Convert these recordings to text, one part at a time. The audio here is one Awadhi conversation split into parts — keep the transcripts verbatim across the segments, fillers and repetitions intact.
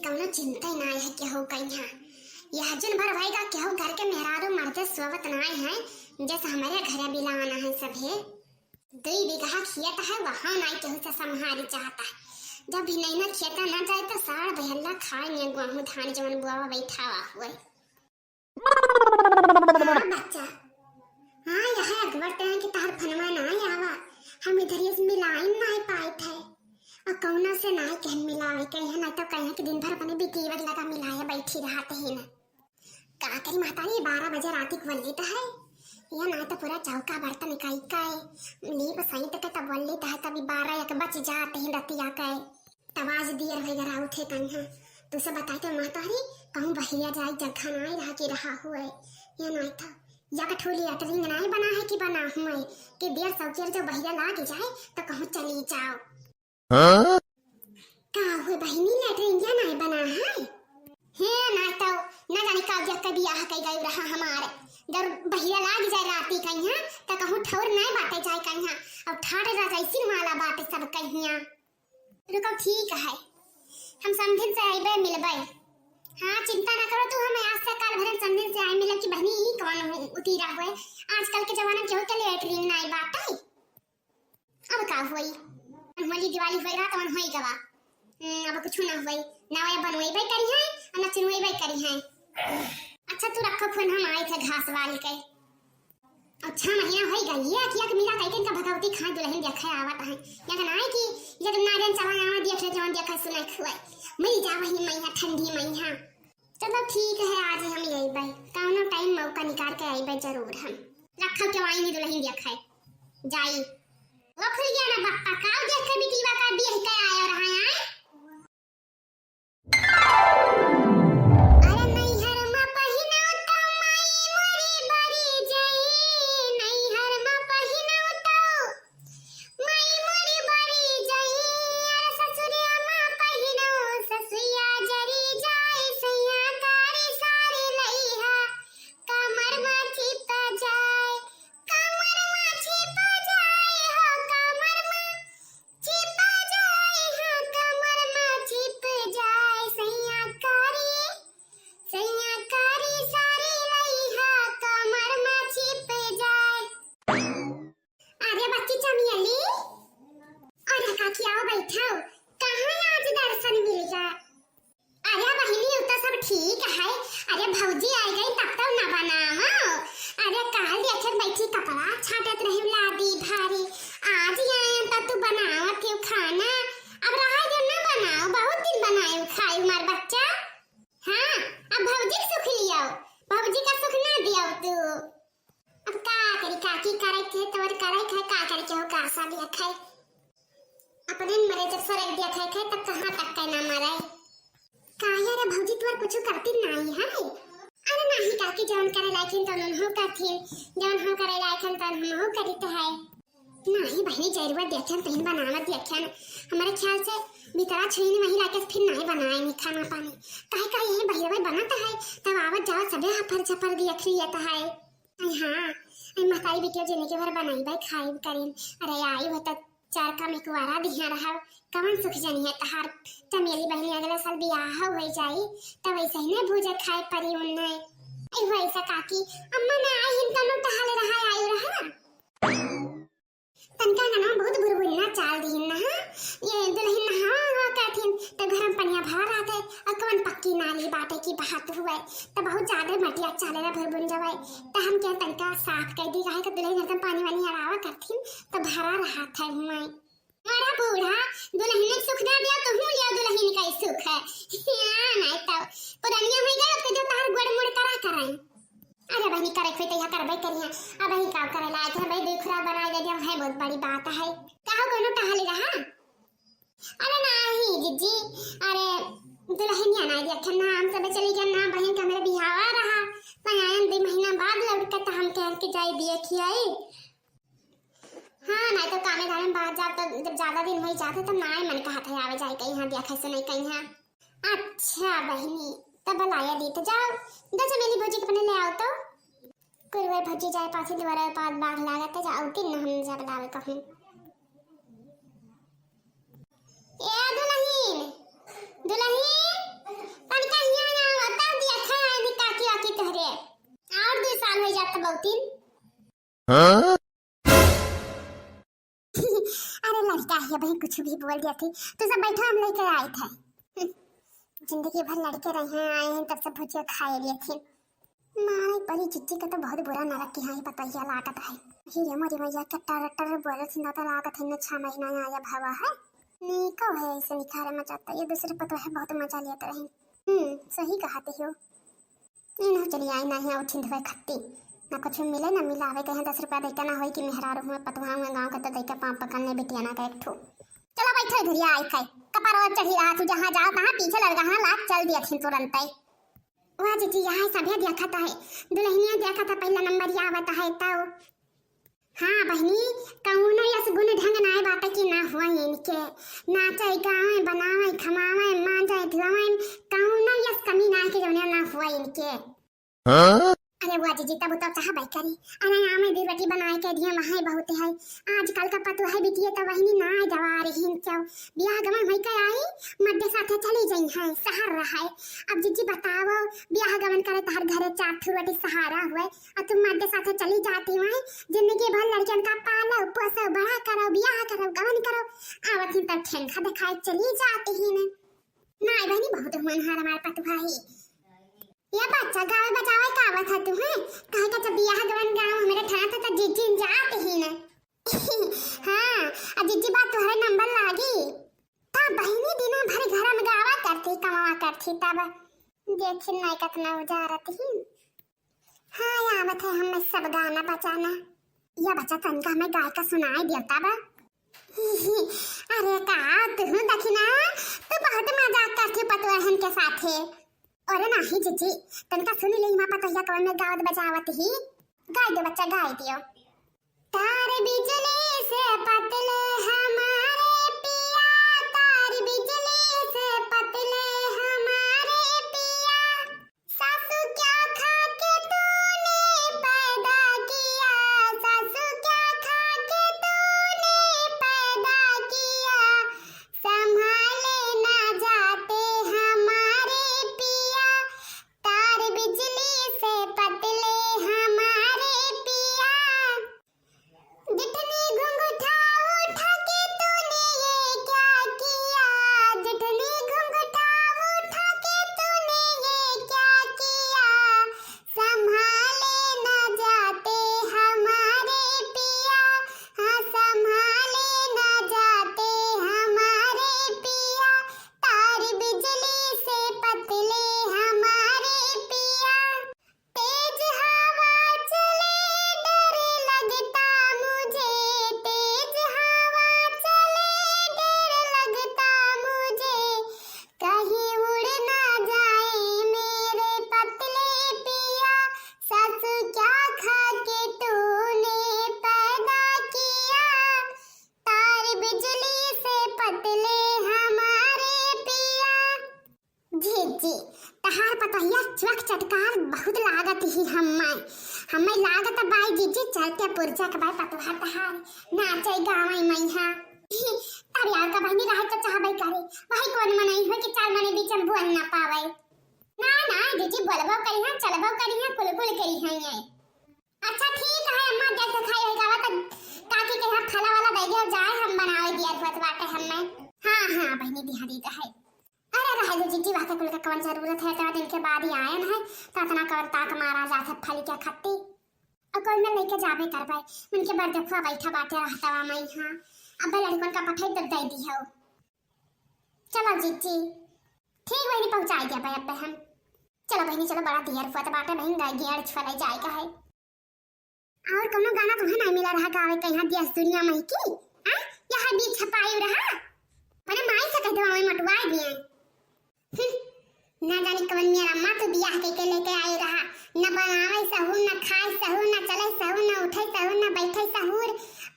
कौनो चिंता नाहीं है केहू कइहाँ। यह जुन भर भइगा केहू घर के मेहरारू मर्दे सोवत नाहीं है, जस हमरे घरे बिलाना है सभे। दुई बीघा खेत है, वहाँ नाहीं केहू से सम्हारी चाहत है। जब भी नहीं ना खेता ना जाए तो साढ़ बहेला खाए ने गेहूँ धान जवन बोआ बैठावा हुए। हाँ बच्चा, हाँ यह अगवट है कि तहर फनवा नाहीं आवा, हम इधर ये मिलाइन नाहीं पाइत है। और कौनो से नाहीं कहन मिलावे के है, नाहीं तो कहे कि दिन भर अपने बिटीवर लगा मिलाए बैठी रहत है ना। का करी महतारी, बारह बजे राती को वल्ली तो है, या नाहीं तो पूरा चौका बर्तन इकाई का है, लीप सही तक तब वल्ली तो है, तभी बारह एक बज जात है रतिया का है। तब आज दियर भइया राउत है कइहाँ, तुसे बताई तो महतारी, कहूँ बहिया जाए जगह नाहीं रहा कि रहा हुए, या नाहीं तो या कठोली अटरिंग नाहीं बना है कि बना हुए, कि दियर सौकियर जो बहिया लाग जाए तो कहूँ चली जाओ। हाँ? का हुए बहिनी, लैट्रिनिया नाहीं बना है? हे नाहीं तो, ना जाने का जब के बियाह कई गई रहा हमारे, जब बहिया लाग जाए राती कइहाँ तो कहूँ ठौर नाहीं बाटे जाए कइहाँ, अब ठाट रजाइसिन वाला बाटे सब कइहाँ। रुको, ठीक है, हम समधिन से आइबे मिलबे। हाँ, चिंता ना करो तू, हम आज से काल भरे समधिन से आए मिलब कि बहनी ई कौन उ-, उतीरा हुए। आजकल के जमाना में केहू के लेटरिन नाहीं बाटे। अब का हुई, होली दिवाली हुए रहा तवन होई गवा। हम्म, अब कुछ ना हुई, ना वह बनवेबे करी है और ना चुनवेबे करी है। अच्छा तू रखो फोन, हम आए थे घास वाल के। अब छह महीना होई गई है कि एक मीरा कई दिन का भगवती खाए दुलहिन देखे आवत है। या तो नाहीं कि जब नारियन चवा आवा देखे, जवन देखे सुने खुए। मरी जा वही मइहाँ, ठंडी मइहाँ। चलो ठीक है, आज हम यही बाई, कौनो टाइम मौका निकाल के आई बाई जरूर हम। रखो के वाई नहीं दुलहिन देखे। जाई। वो फुलिया ना बप्पा, काव देखे बिटीवा का बियाह के आयो रहा है? अरे नैहर मा पहिनौ तौ माई मोरी बरी जाई, नैहर मा पहिनौ तौ माई मोरी बरी जाई, अरे ससुरिया मा पहिनौ ससुइया जरी जाई, सैया कारी सारी लइहा, कमर मा छिप जाए, कमर मा छिप जाए हो, कमर मा छिप जाए हो, कमर मा छिप जाए, सैया कारी, सैया कारी सारी लइहा, कमर मा छिप जाए। अरे बच्ची चमेली, अरे काकी आओ बैठो, कहाँ आज दर्शन मिल गया? अरे बहिनी, उ तो सब ठीक है। अरे भौजी आइ गई तब तो न बनावा। अरे काल देखे बैठी कपड़ा छाटत रही लादी भारी। आज आए तो तू बनावत हो खाना। अब रहा दे न बनाओ, बहुत दिन बनाए खाई हमार बच्चा। हाँ, अब भौजी के सुख लियाओ, भौजी का सुख ना दियाओ तू। अब का करी काकी, करे के तोर करे के का करे के हो का सा लिया खाए। अपने मरे जब सरग दिया खाए खाए तब कहाँ तक के ना मरे। काहे रे भौजी तोर कुछ करती नाई है? अरे नाही काकी जौन करे लायकिन तौन उन्हों करथिन, जौन हम करे लायकिन तौन हमहू करित है। नाही बहिनी जरूर देखन तहिन बनावत देखन। हमारे ख्याल से भीतरा छुइन वही लाके फिर नाही बनाए नहीं खाना पानी। काहे का यही बहिरवे बनत है तब आवत जावत सबे हफर झफर दिया खियत है। अरे हाँ, अरे महतारी बिटिया जेने के भर बनाई बाई खाई करीन। अरे आई हो त चार का मिकवारा दिहा रहब, कवन सुख जनी है तहार। चमेली बहिनी अगला साल बियाह हो जाई, त वैसे ही नहीं भूजे खाए परी उन्हें। ए वैसा काकी, अम्मा ना आई हिन तनु टहले रहा आई रहा। तनका अंगनवा बहुत भुरभुन्ना चाल दिहिन ना, हाँ? ये दुलहिन नहावा हुआ कहथिन, त घर में पनिया भरा रहत है, और कवन पक्की नाली बाटे की बहात हुए, त बहुत ज्यादा मटिया चाले ला भुरभुन जवाए, त हम क्या तनका साफ कर दी, काहे कि दुलहिन हरदम पानी वानी अड़ावा करथिन, त भरा रहत है हुए। अरे बूढ़ा, दुलहिन के सुख ना दिया, तो हूँ लिया दुलहिन का ही सुख है। हाँ, नहीं तो पुरानिया हुई गया, तो जो तार गोड़ मोड़ करा कराई। अरे बहिनी, करे खोई तो यह करबे करिहे। अब ही काम करे लायक है भाई, दुई खुराक बनाए दे दिया, है बहुत बड़ी बात है। का हो कोनो टहली रहा? अरे नाही जीजी, अरे दुलहिनिया नाही देखन ना, हम सब चली गए ना बहिन का मेरे बिहावा रहा। मैं आयन दो महीना बाद लौट के तो हम कह के जाई दिए खियाई। हाँ, नहीं तो कामे धामे में बाहर जाओ तो जब ज्यादा दिन हो ही जाते तो नाय मन कहत है आवे जाए कहीं, हाँ, देखा से नहीं कहीं, हाँ। अच्छा बहिनी, तब बुलाया दी तो जाओ, दो चमेली भौजी के अपने ले आओ तो। कुरवे भौजी जाए पाछे दुआरे पास बाघ लागत है, जाओ दिन न हम जब लावे कहूँ। ए दुलहिन, दुलहिन, हाँ? अरे लड़का है भाई, कुछ भी बोल दिया थी। तू सब बैठो, हम लेके आए थे। जिंदगी भर लड़के रहे हैं, आए हैं, तब से भुजिया खाए लिए थे। माई परी जिज्जी का तो बहुत बुरा नरक के यहाँ ही पतोहिया लागत है। ही रे मोरी मैया, के टर टर बोलत हिंदा तो लागत है, न छह महीना आया भवा है। नीको है ऐसे निखारे मचाता, ये दूसरे पतोहे बहुत मजा लेते रहे। हम्म, सही कहते हो। ई ना चली आई ना है उठिन धोए खत्ती। ना कुछ मिले ना मिलावे, कहे दस रुपया दैका ना होई कि मेहरारू हुए, पतोहा हुए, गाँव के तो दैका पाँव पकड़ने बिटिया ना का एक ठो। चलो बैठो इधरिया आई खाए। कपार और चढ़ी रहा तू, जहाँ जाओ तहाँ पीछे लड़का हाँ लाग चल दिया थी तुरंत। वाह जीजी, यहाँ सभे देखत है, दुल्हनिया देखत है, पहला नंबर ये आवत है तौ। हाँ बहिनी, कौनो यस गुण ढंग नाय बाटे कि ना हुआ इनके। नाचे गावे, बनावे, खमावे, मांजे धुआवे, कौनो यस कमी नाय के जौनिया ना हुआ इनके। हाँ? अरे वाह जीजी, तब तो चाहबे करी। अरे आमे भी बेटी बनाए के दिए वहाँ बहुत है। आजकल का पतोह है बिटिया तो बहिनी ना जवा रही क्यों। बियाह गमन होई के आई, मर्दे साथे चली जाई है, शहर रहे। अब जीजी बताओ, बियाह गमन करे तहर घरे चार ठो रोटी सहारा हुए, और तुम मर्दे साथे चली जाती हुए, जिंदगी भर लड़कियन का पालो, पोसो, बड़ा करो, बियाह करो, गमन करो, आवत ही तब ठेंगा दिखाए चली जाती ही ने। नाय बहिनी, बहुत हुअनहार हमार पतोह ही। ये बच्चा गावे बजावे का आवत है तुम्हें? कहे का जब बियाह गमन गाँव हमरे ठहरा था तो जीजी जात ही ने। हाँ, आ जीजी बात तोहरे नंबर लागी। ता बहिनी दिना भर घर में गावा करती, कमावा करती, तब देखी नहीं कितना उजारत ही। हाँ, आवत है हमें सब गाना बजाना। या बच्चा तनका हमें गाय का सुनाई दिया तब। अरे का तू दखिना, तू बहुत मजाक करती पतोहन के साथे। अरे नाही जीजी, तनका सुन ले, माँ पतोहिया कवन में गावत बजावत ही। गाय दे बच्चा, गाय दियो। तार बिजली से पतले हमारे पिया, तार बिजली से पतले हमारे पिया। सासू क्या खा के तूने पैदा किया, सासू क्या खा के तूने पैदा किया, संभाले ना जाते हमारे पिया, तार बिजली से पतले हमारे पिया। जेठनी घुंघटा उठा के तूने ये क्या किया, जेठनी घुंघटा उठा के तूने ये क्या किया, संभाले ना जाते हमारे पिया, हाँ संभाले ना जाते हमारे पिया, तार बिजली से पतले हमारे पिया। तेज हवा चले डर लगता मुझे, तेज हवा चले डर लगता मुझे, कहीं उड़ ना जाए मेरे पतले पिया। सासू क्या खा के तूने पैदा किया, तार बिजली से पतले हमारे पिया। जीजी, तहार पतोहिया चुअक चटकार बहुत लागत ही हम्मै। हम्मै लागत बाई जीजी चलते पुरजा के बाई पतोहा तहार नाचे गावे मैहा। तब यार का बहिनी रहे तो चाहबे करे, वही कौन मनई हो कि चार मने बीच में बोल ना पावे। ना ना जीजी, बोलबो करी है, चलबो करी है, कुल कुल करी है ये। अच्छा ठीक है अम्मा, जब खाई होई गावा त काकी के यहाँ फला वाला दे दियो जाए, हम बनावे दियर होत बाटे हम्मे। हाँ हाँ बहिनी, दिहा दी है। अरे रहे दो जीजी, वाके कुल का कौन जरूरत है, इतना दिन के बाद ही आयन है, तो इतना कौन ताक मारा जात है फली के खत्ती। और कोई में लेके जाबे करबे, उनके बड़ देखुआ बैठा बाटे रहतवा में यहाँ। अब लड़कन का पठाई तो दे दी हो। चलो जीजी, ठीक बहिनी, पहुँचाई दिया भाई अब हम। चलो बहिनी चलो, बड़ा दियर होत बाटे बहिन, गाय गेड़ छुआ ले जाए का है। और कौनो गाना तुम्हें नहीं मिला रहा गावे के यहाँ देश दुनिया में की? आ? यहाँ बीच छपाई रहा। मैंने माई से कह दो, हमें मटवाए दिए। हम्म, ना जाने कौन मेरा माँ तो बियाह के, के लेके आई रहा। न बनावे सहू, न खाए सहू, न चले सहू, न उठे सहू, न बैठे सहूर।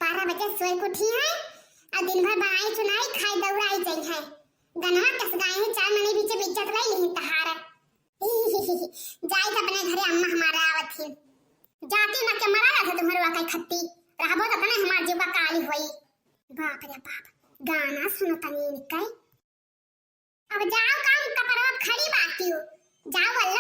बारह बजे सोए के उठी है और दिन भर बनाई चुनाई, खाए दौड़ाई जाई है। गनवा कस गाए हैं, चार मने बीच में इज्जत ले ली तहार। जाई त अपने घरे, अम्मा हमारे आवत ही। जाती ना के मरा जाते तुम्हारे वाकई खत्ती। रहबो त तने हमार जीवा काली होई। बाप रे बाप, गाना सुनो तनी इनके। अब जाओ काम कपरवा खड़ी बाकी हो। जाओ अल्लाह